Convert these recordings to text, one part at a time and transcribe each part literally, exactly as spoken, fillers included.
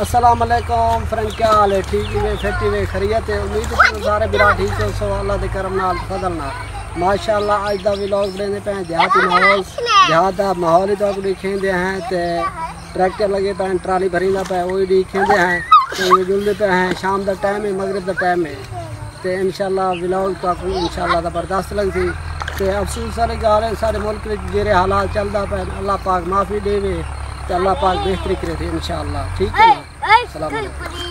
السلام علیکم فرینڈ، کیا حال ہے؟ ٹھیک ہی وے، فٹ ہی وے، خیریت ہے؟ امید ہے تساں سارے بھرا ٹھیک ہوسو اللہ دے کرم نال، فضل نال۔ ماشاءاللہ، اڄ دا ولاگ بݨیندے پئے ہیں دیہاتی ماحول، دیہات دا ماحول ہی تہاکوں ݙکھیندے ہیں۔ تے ٹریکٹر لڳے پئے ہیں، ٹرالی بھریندا پئے، او وی ݙکھیندے ہیں۔ تے جلدے پئے ہیں، شام دا ٹائم ہے، مغرب دا ٹائم ہے۔ تے انشاءاللہ ولاگ تہاکوں انشاءاللہ زبردست لڳسی۔ تے افسوس والی ڳالھ ہے، سارے ملک وچ جیڑھے حالات چلدا پئے، اللہ پاک معافی ݙیوے تے اللہ پاک بہتری کرے تے انشاءاللہ، ٹھیک ہے نا؟ السلام علیکم۔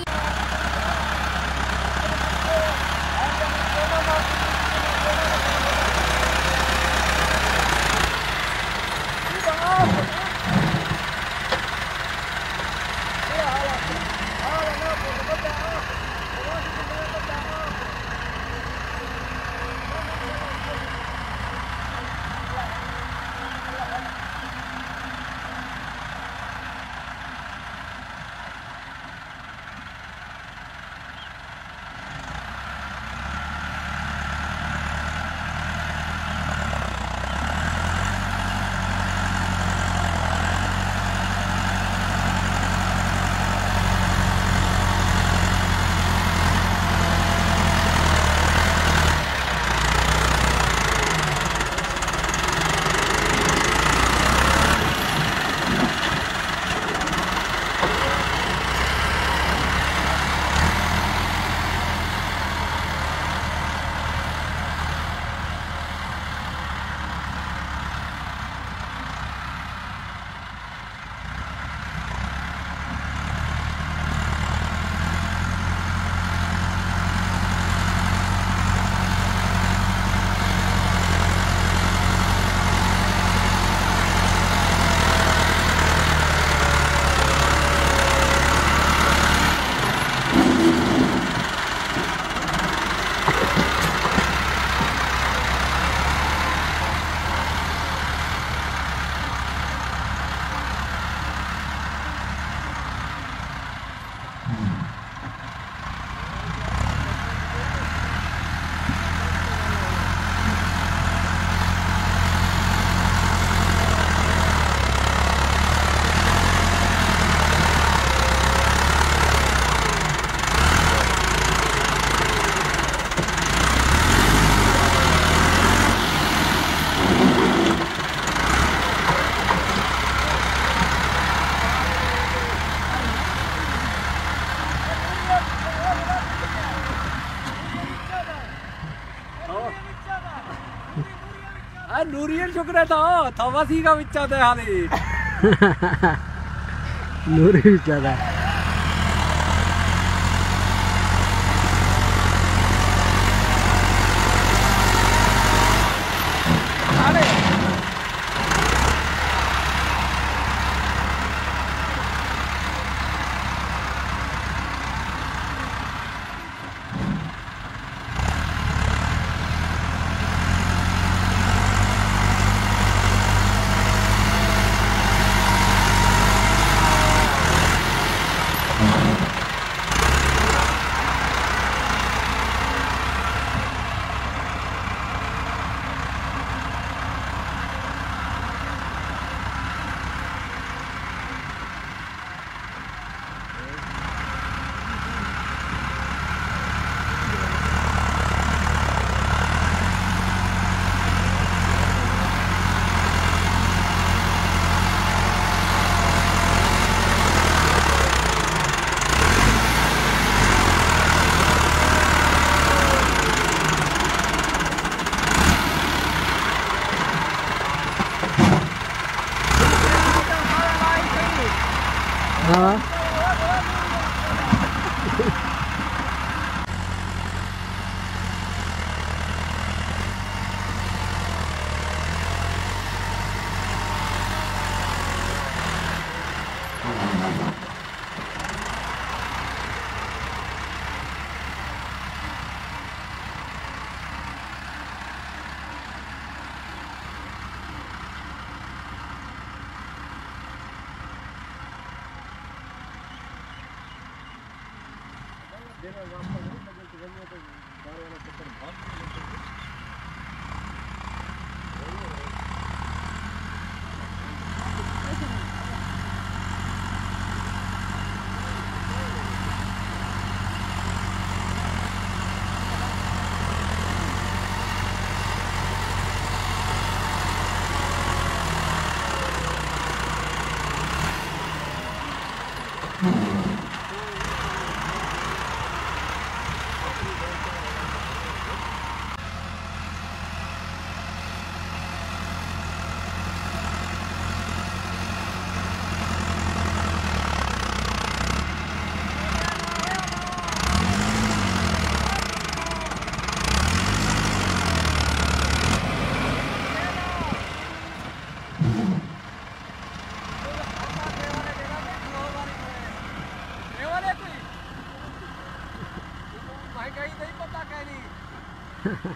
آ نورین شکر ہے تو تھومس ہی کا بچہ دے حالی۔ نوری بچہ دا۔ ہاں۔ واہ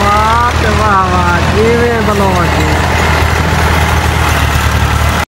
واہ تے واہ واہ، جیویں بلوچ۔